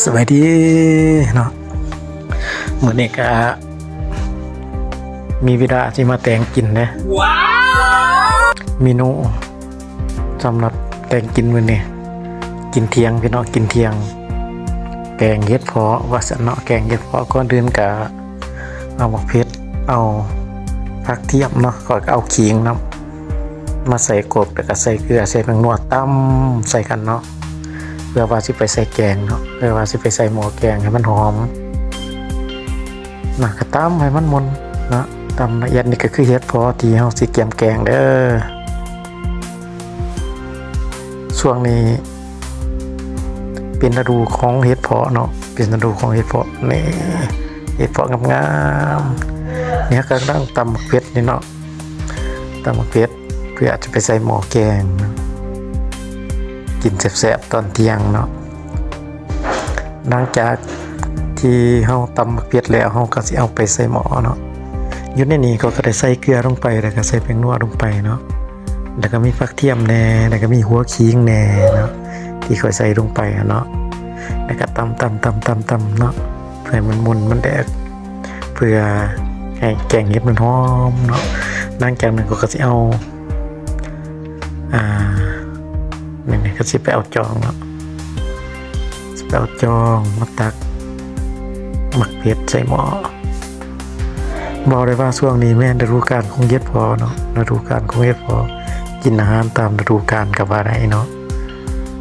ສະບາຍດີເນາະ ມື້ນີ້ກະມີເວລາຊິມາແຕ່ງກິນເດ້. ເມນູສຳລັບແຕ່ງກິນມື້ນີ້ ກິນທ່ຽງພີ່ນ້ອງ ກິນທ່ຽງ ແກງເຫັດເພາະວ່າຊັ້ນເນາະ ແກງເຫັດເພາະ. ກ່ອນອື່ນກະເອົາໝາກເຜັດ ເອົາຜັກທຽມເນາະ ຂ້ອຍກະເອົາຂີງນຳ ມາໃສ່ກົກ ແລ້ວກະໃສ່ເກືອ ໃສ່ແປ້ງນົວ ຕຳໃສ່ກັນເນາະ ເພື່ອວ່າຊິໄປໃສ່ແກງເນາະ ເພື່ອວ່າຊິໄປໃສ່ໝໍ້ແກງໃຫ້ມັນຫອມນະ. ກະຕຳໃຫ້ມັນໝົນເນາະ ຕຳລະອຽດ. ນີ້ກະຄືເຫັດເພາະທີ່ເຮົາຊິກຽມແກງເດີ້. ຊ່ວງນີ້ເປັນລະດູຂອງເຫັດເພາະເນາະ ເປັນລະດູຂອງເຫັດເພາະ. ນີ້ເຫັດເພາະງາມໆ ນີ້ເຮົາກຳລັງຕຳໝາກເຜັດນີ້ເນາະ ຕຳໝາກເຜັດ ເພື່ອຈະໄປໃສ່ໝໍ້ແກງ ກິນແຊບໆຕອນທ່ຽງເນາະ. ຫຼັງຈາກທີ່ເຮົາຕຳໝາກເຜັດແລ້ວ ເຮົາກະຊິເອົາໄປໃສ່ໝໍ້ເນາະ. ຢູ່ໃນນີ້ຂ້ອຍກະໄດ້ໃສ່ເກືອລົງໄປ ແລ້ວກະໃສ່ແປ້ງນົວລົງໄປເນາະ ແລ້ວກະມີຜັກທຽມແດ່ ແລ້ວກະມີຫົວຂີງແດ່ເນາະ ທີ່ຂ້ອຍໃສ່ລົງໄປຫັ້ນເນາະ. ແລ້ວກະຕຳໆໆໆເນາະ ເພື່ອໃຫ້ມັນໝົນມັນແດກ ເພື່ອໃຫ້ແກງເຫັດມັນຫອມເນາະ. ຫຼັງຈາກນັ້ນຂ້ອຍກະຊິເອົາ ອ່າ ນີ້ ນີ້ກະຊິໄປເອົາຈອງເນາະ ຊິໄປເອົາຈອງມາຕັກໝາກເຜັດໃສ່ໝໍ້. ເວົ້າໄດ້ວ່າຊ່ວງນີ້ແມ່ນລະດູການຂອງເຫັດເພາະເນາະ ລະດູການຂອງເຫັດເພາະ ກິນອາຫານຕາມລະດູການກະວ່າໄດ້ເນາະ.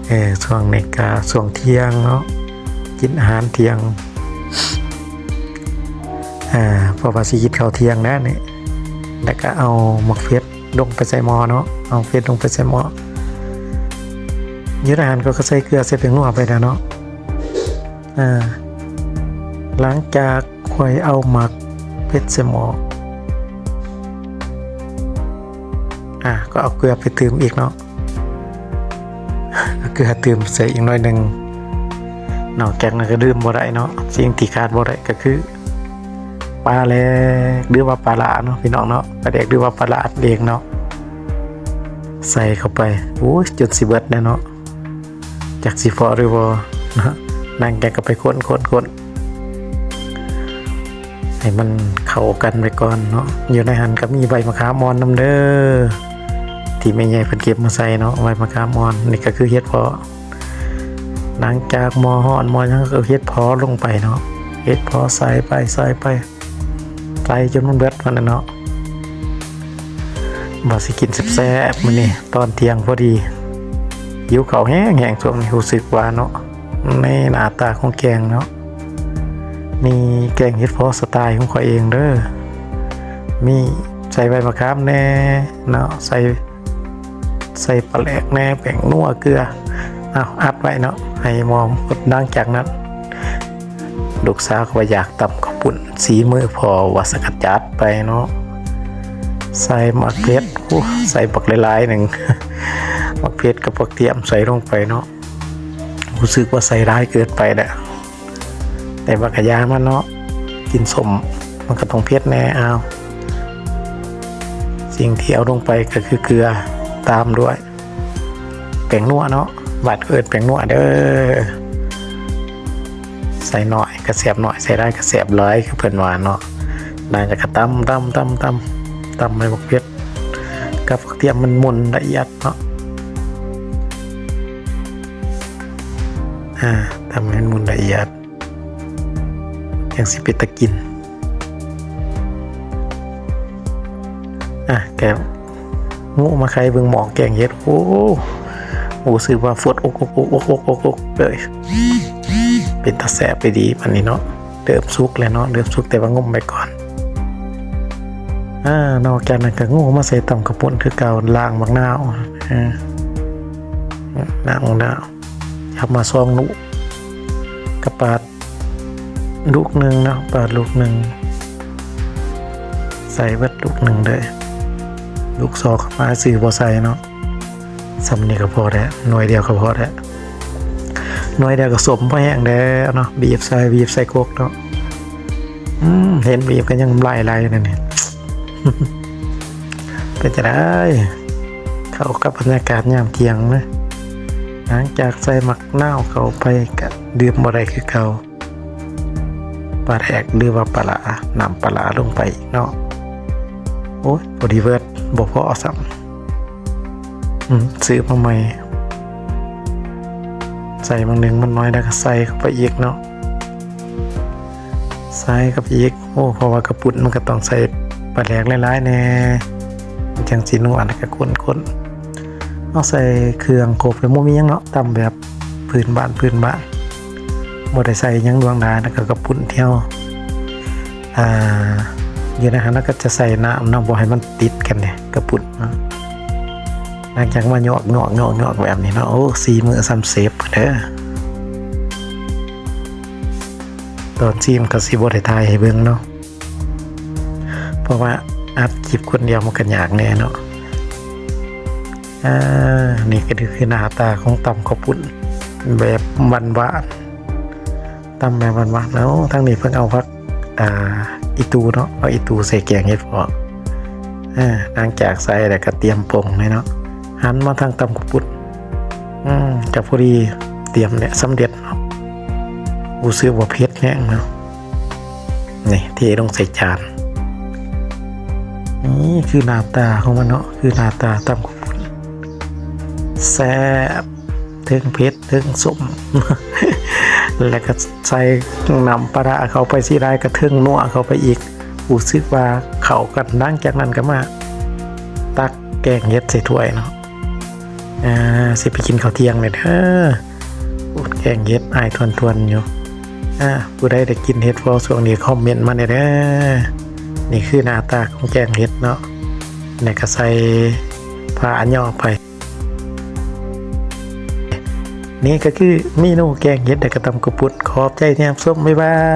ເອີ ຊ່ວງນີ້ກະຊ່ວງທ່ຽງເນາະ ກິນອາຫານທ່ຽງ ເພາະວ່າຊິກິນເຂົ້າທ່ຽງແລ້ວນີ້. ແລ້ວກະເອົາໝາກເຜັດລົງໄປໃສ່ໝໍ້ເນາະ ເອົາເຜັດລົງໄປໃສ່ໝໍ້. ຢູ່ໃນຫັ້ນກະໃສ່ເກືອ ໃສ່ແປ້ງນົວໄປແລ້ວເນາະ. ອ່າ ຫຼັງຈາກຂ້ອຍເອົາໝາກເຜັດໃສ່ໝໍ້ ອ່າ ກະເອົາເກືອໄປຕື່ມອີກເນາະ ເອົາເກືອຕື່ມໃສ່ອີກໜ້ອຍໜຶ່ງ. ນອກຈາກນັ້ນກະລືມບໍ່ໄດ້ເນາະ ສິ່ງທີ່ຂາດບໍ່ໄດ້ກະຄື ປາແດກ ຫຼືວ່າປາຫຼ້າເນາະ ພີ່ນ້ອງເນາະ ປາແດກ ຫຼືວ່າປາຫຼ້າອັດເອງເນາະ ໃສ່ເຂົ້າໄປ. ໂອ້ຍ ຈົນຊິເບິດແລ້ວເນາະ ຈັກຊິພໍຫຼືບໍ່ເນາະ. ຫຼັງຈາກກະໄປຄົນໆໆ ໃຫ້ມັນເຂົ້າກັນໄປກ່ອນເນາະ. ຢູ່ໃນຫັ້ນກະມີໃບມະຂາມອ່ອນນຳເດີ້ ທີ່ແມ່ໃຫຍ່ເພິ່ນເກັບມາໃສ່ເນາະ ໃບມະຂາມອ່ອນ. ນີ້ກະຄືເຫັດເພາະ. ຫຼັງຈາກໝໍ້ຮ້ອນໝໍ້ຫຍັງ ກະເອົາເຫັດເພາະລົງໄປເນາະ ເຫັດເພາະໃສ່ໄປ ໃສ່ໄປ ໃສ່ຈົນມັນເບິດຫັ້ນແຫຼະເນາະ. ວ່າຊິກິນແຊບໆມື້ນີ້ຕອນທ່ຽງພໍດີ ຫິວເຂົ້າແຮງໆ ຊ່ວງນີ້ຮູ້ສຶກວ່າເນາະ. ນີ້ໜ້າຕາຂອງແກງເນາະ ນີ້ແກງເຫັດເພາະສະໄຕຂອງຂ້ອຍເອງເດີ້. ມີໃສ່ໃບມະຂາມແດ່ເນາະ ໃສ່ ໃສ່ປາແດກແດ່ ແປ້ງນົວ ເກືອ. ເອົາ ອັດໄວ້ເນາະ ໃຫ້ໝໍ້ໝົດ. ຫຼັງຈາກນັ້ນ ລູກສາວກະວ່າຢາກຕຳເຂົ້າປຸ້ນສີມືພໍ່ ວ່າຊັ້ນ ກະຈັດໄປເນາະ. ໃສ່ໝາກເຜັດ ໂອ້ ໃສ່ບັກຫຼາຍໆໜຶ່ງ ໝາກເຜັດກັບບັກທຽມໃສ່ລົງໄປເນາະ. ຮູ້ສຶກວ່າໃສ່ຫຼາຍເກີນໄປແຫຼະ ແຕ່ວ່າກະຢ່າມັນເນາະ ກິນສົ້ມມັນກະຕ້ອງເຜັດແດ່. ອ້າວ ສິ່ງທີ່ເອົາລົງໄປກະຄືເກືອ ຕາມດ້ວຍແປ້ງນົວເນາະ ບ້ານເອີ້ນແປ້ງນົວເດີ້. ໃສ່ໜ້ອຍກະແຊບໜ້ອຍ ໃສ່ຫຼາຍກະແຊບຫຼາຍ ຄືເພິ່ນວ່າເນາະ. ຫຼັງຈາກກະຕຳ ຕຳ ຕຳ ຕຳ ຕຳໃຫ້ບັກເຜັດ ກັບກະທຽມມັນໝຸ່ນລະອຽດເນາະ. ອ່າ ຕຳໃຫ້ໝຸ່ນລະອຽດ ຈັ່ງຊິເປັນຕາກິນ. ອ່າ ແກະງູມາໄຂເບິ່ງໝໍ້ແກງເຫັດ. ໂອ້ ຮູ້ສຶກວ່າຟົດອົກໆໆໆເລີຍ ເປັນຕາແຊບອີ່ຫຼີບາດນີ້ເນາະ. ເລີ່ມສຸກແລ້ວເນາະ ເລີ່ມສຸກ ແຕ່ວ່າງຸ້ມໄວ້ກ່ອນ. ອ່າ ນອກຈາກນັ້ນກະງຸ້ມມາໃສ່ຕຳເຂົ້າປຸ້ນຄືເກົ່າ ລ້າງບັກນາວ ເອີ ລ້າງບັກນາວ ຈັບມາສອງລູກ ກະປາດລູກໜຶ່ງເນາະ ປາດລູກໜຶ່ງ ໃສ່ເບິດລູກໜຶ່ງເລີຍ. ລູກສອງມາຊື່ບໍ່ໃສ່ເນາະ. ສ່ຳນີ້ກະພໍແລ້ວ ໜ່ວຍດຽວກະພໍແລ້ວ ໜ່ວຍດຽວກະສົ້ມພໍແຮງແລ້ວເນາະ. ບີບໃສ່ ບີບໃສ່ກົກເນາະ. ອືມ ເຫັນບີບກະຍັງນ້ຳລາຍໄຫຼຢູ່ນັ້ນນີ້. ເປັນຈັ່ງໃດ ເຂົ້າກັບບັນຍາກາດຍາມທ່ຽງເນາະ. ຫຼັງຈາກໃສ່ໝາກນາວເຂົ້າໄປ ກະລືມບໍ່ໄດ້ຄືເກົ່າ ປາແດກ ຫຼືວ່າປາຫຼ້າ ນ້ຳປາຫຼ້າລົງໄປອີກເນາະ. ໂອ້ຍ ພໍດີເບີດ ບໍ່ພໍຊ້ຳ. ອືມ ຊື້ມາໃໝ່ ໃສ່ໝ້ອງໜຶ່ງມັນນ້ອຍ ແລ້ວກໍໃສ່ເຂົ້າໄປອີກເນາະ ໃສ່ເຂົ້າໄປອີກ. ໂອ້ ເພາະວ່າເຂົ້າປຸ້ນມັນກໍຕ້ອງໃສ່ປາແດກຫຼາຍໆແດ່ ມັນຈັ່ງຊິນົວ. ແລ້ວກໍຄົນໆ ເຮົາໃສ່ເຄື່ອງຄົບແລ້ວ ບໍ່ມີຫຍັງເນາະ ຕຳແບບພື້ນບ້ານ ພື້ນບ້ານ ບໍ່ໄດ້ໃສ່ຫຍັງຫຼວງຫຼາຍ. ແລ້ວກໍເຂົ້າປຸ້ນທີ່ເຮົາ ອ່າ ຢູ່ໃນຫັ້ນ ແລ້ວກໍຈະໃສ່ນ້ຳເນາະ ບໍ່ໃຫ້ມັນຕິດກັນເດ້ ເຂົ້າປຸ້ນເນາະ. ຫຼັງຈາກມາຍອກໆໆໆແບບນີ້ເນາະ ໂອ້ ສີ່ມື້ຊ້ຳເສບເດີ. ຕອນຊີມກໍຊິບໍ່ໄດ້ຖ່າຍໃຫ້ເບິ່ງເນາະ ເພາະວ່າອັດຄລິບຄົນດຽວມັນກໍຍາກແດ່ເນາະ. ອ່າ ນີ້ກໍຄືໜ້າຕາຂອງຕຳເຂົ້າປຸ້ນແບບບ້ານໆ ຕຳແບບບ້ານໆ. ເອົາ ທາງນີ້ເພິ່ນເອົາຜັກ ອ່າ ອີ່ຕູເນາະ ເອົາອີ່ຕູໃສ່ແກງເຫັດເພາະ. ອ່າ ຫຼັງຈາກໃສ່ແລ້ວກໍຕຽມປົງເລີຍເນາະ ຫັນມາທາງຕຳເຂົ້າປຸ້ນ. ອືມ ກໍພໍດີ ຕຽມແລ້ວ ສຳເລັດເນາະ. ຮູ້ສຶກວ່າເຜັດແຮງເນາະ. ນີ້ ເທລົງໃສ່ຈານ. ນີ້ຄືໜ້າຕາຂອງມັນເນາະ ຄືໜ້າຕາຕຳເຂົ້າປຸ້ນ ແຊບ ເທິງເຜັດເທິງສົ້ມ ແລ້ວກໍໃສ່ນ້ຳປາຮ້າເຂົ້າໄປຊິຫຼາຍ ກໍເທິງນົວເຂົ້າໄປອີກ ຮູ້ສຶກວ່າເຂົ້າກັນ. ຫຼັງຈາກນັ້ນກໍມາຕັກແກງເຫັດໃສ່ຖ້ວຍເນາະ. ອ່າ ຊິໄປກິນເຂົ້າທ່ຽງແລ້ວເດີ. ໂອ້ ແກງເຫັດອາຍທວນໆຢູ່. ອ່າ ຜູ້ໃດໄດ້ກິນເຫັດບໍ່ຊ່ວງນີ້ ຄອມເມັນມາແດ່ເດີ. ນີ້ຄືໜ້າຕາຂອງແກງເຫັດເນາະ ແລ້ວກໍໃສ່ຜ້າຫຍໍ້ໄປ. ນີ້ກໍຄືເມນູແກງເຫັດ ແລ້ວກໍຕຳເຂົ້າປຸ້ນ. ຂອບໃຈທີ່ຮັບຊົມ ບາຍບາຍ.